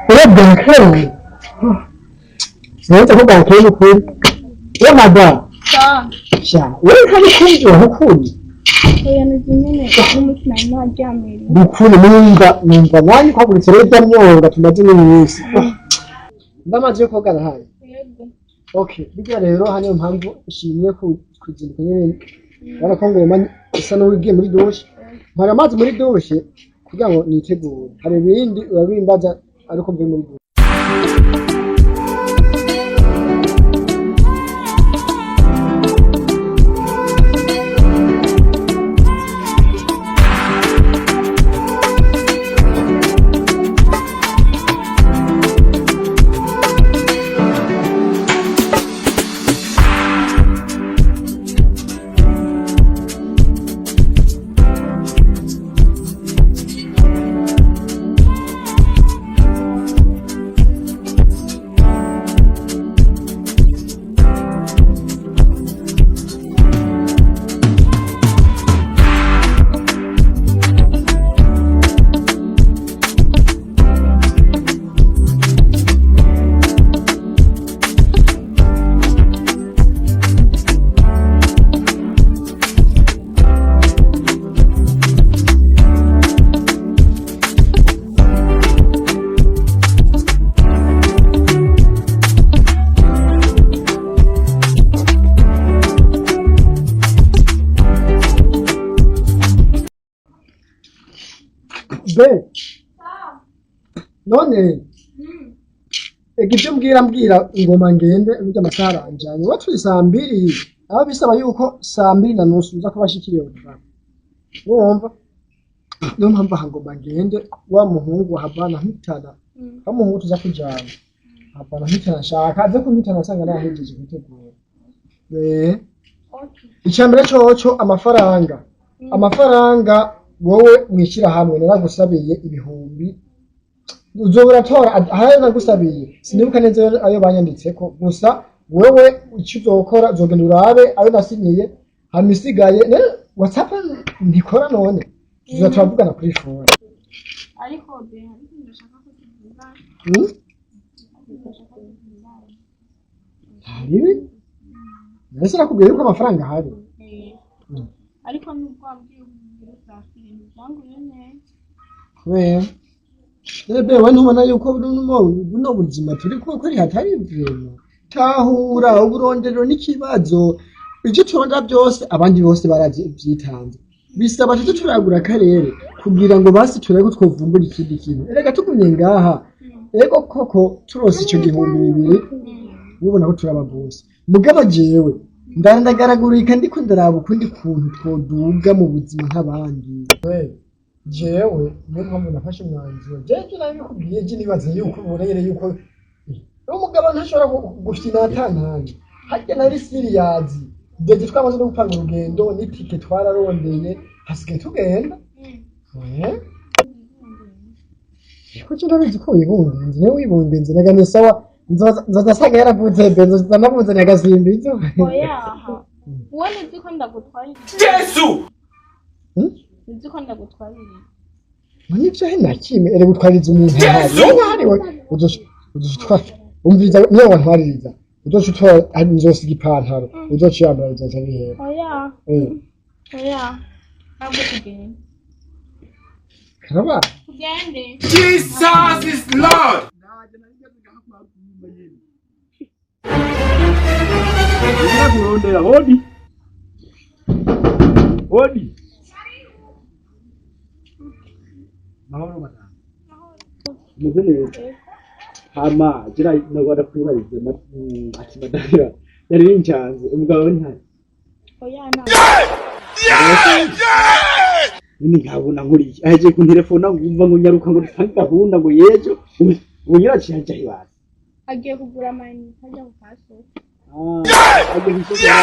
Uriya bwakeye sinzi ko bwakeye n'ukuri we madamu sha wewe ntabikundira ntukuri. Oya, naje nyene n'umunsi nari naryamiriye. Nukuri numva nanjye kwagurutse rero irya myonga tumaze n'iminsi ndamaze yo koga arahari. Yego. Okay, bijya rero hano niyo mpamvu nshimye kuzinduka nyene, urabona ko ngoma isa n'uwigiye muri douche, mpara amazi muri douche kugira ngo nitegure, hari ibindi urabimbaza ariko mvuye muri douche. Be none ega ibyo mbwira ngoma ngende burya amasaha aranjanye, we turi 2:00, aho bisaba yuko 2:30 uza kubashikiriye ubutaka, wumva niyo mpamvu aha ngoma ngende wa muhungu havana mpitana, wa muhungu tuza kujana havana mpitana, nshaka aze kumpitana asanga nahejeje gutegura. Okay. Icambere coco amafaranga wowe mwishirahamwe naragusabiye ibihumbi uzoba uratora ahayo nagusabiye sinibuka neza ayo banyanditseko, gusa wewe icyo uzokora uzogenda urabe ayo nasinyiye, hama isigaye WhatsApp ntikora, none tuzoza turavugana kuri phone. Ariko be ariko ndashaka ko tuvugana. Hmm? Ndashaka ko tuvugana. Haribi mbese nakubwiye yuko amafaranga ahari. Eh. Ariko nubwo wambwiye kugira usafiri ntibyanguye neza. Kubera rebe we ntubona yuko buno buzima turi ko kuri hatari ibintu tahura uburondero n'ikibazo, ibyo turondera byose abandi bose baravyitanze, bisaba tuze turagura akarere kugira ngo basi turebe ko twovumbura ikindi kintu. Erega tugumye ngaha, ego koko turose ico 2000 ubona ko turaba bose, mugabo jewe ndandagaragurika ndiko ndaraba ukundi kuntu twoduga mu buzima nk'abandi. Jewe niyo mpamvu nafashe umwanzuro, jewe ivyo nabikubwiye, je nibaza yuko ubona yuko umugabo ntashobora gufyina atantaye harya nari siriyazi ndetse twamaze no gupanga urugendo n'itike twararondeye, hasigaye tugenda. Eh? Ko je ndabizi ko wibungenze, niwe wibungenze naga ni sawa, nzoza asanga yaravutse be, nzoza namuzaniye agasimbizo. Oya aha. Wowe nzi ko ndagutwarira. Yesu! Hmm? Nzi ko ndagutwarira. None ivyo he nakimwe ere gutwariza umuntu ahari wowe ahari we uzoca utwara, umviriza, niyo wantwaririza uzoca utora hari nzosiga ipantaro uzoca uyambara bizoca bihera. Oya. Eh, Oya. Ntabwo tugenda. Karaba. Tugende. Jesus is Lord! Kurondera hodi hodi. Mahoro madamu, umeze neza? Hama gira nagwada kwibariza ati madamu yari bincanze umugabo ntihari. Oya ntabwo. Nyine nkabona nkuriye ahejeje kuntelefona ngumva ngo nyaruka ngo dutange gahunda ngo yejo ubu nyiraciye ajya ibaza. Agiye kugura amayinite ajya ku kasoko. Agiye kw'isoko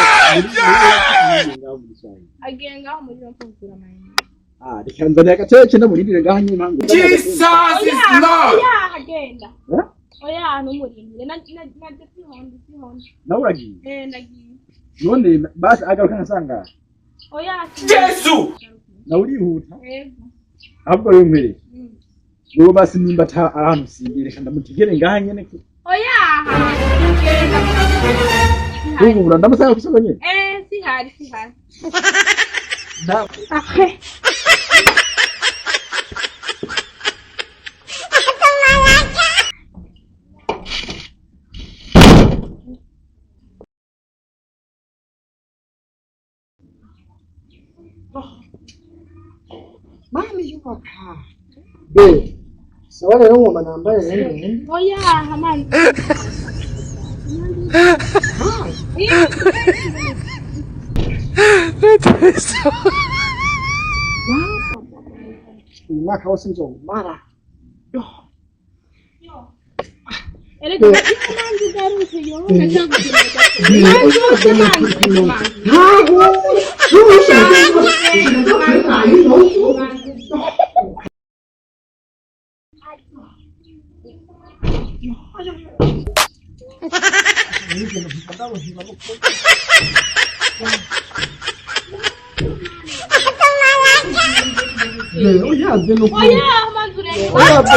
muri ngaho muri Swahili. Agiye ngaho muri rompo kugura amayinite. Ah, reka nzanira agateke ndamurindire ngaha nyine mpamvu. Jesus is Lord! Oya agenda. Eh? Oya ntumurindire. Na na na sihondi sihondi. Nawe uragiye? Eh, ndagiye. None basi agaruka nkasanga Oya. Yesu! nawe urihuta. Yego. Ahubwo rero nkwereke. Wowe basi nimba ata ahantu usimbire, reka ndamutegere ngaha nyene. Oya, genda. Ubu ndamusanga kw'isoko nyene. Eh, sihari, sihari. Na- Ahe. Mami yubaka be sawa rero ngoma nambaye rero. Oya, hamani. Uyu mwaka wose nzomara. Erega manzi ugarutse yo ndacyagukeneye. Manzi, manzi, manzi. Ntabwo. Oya, be no. Oya, manzi urenge. Oya, be.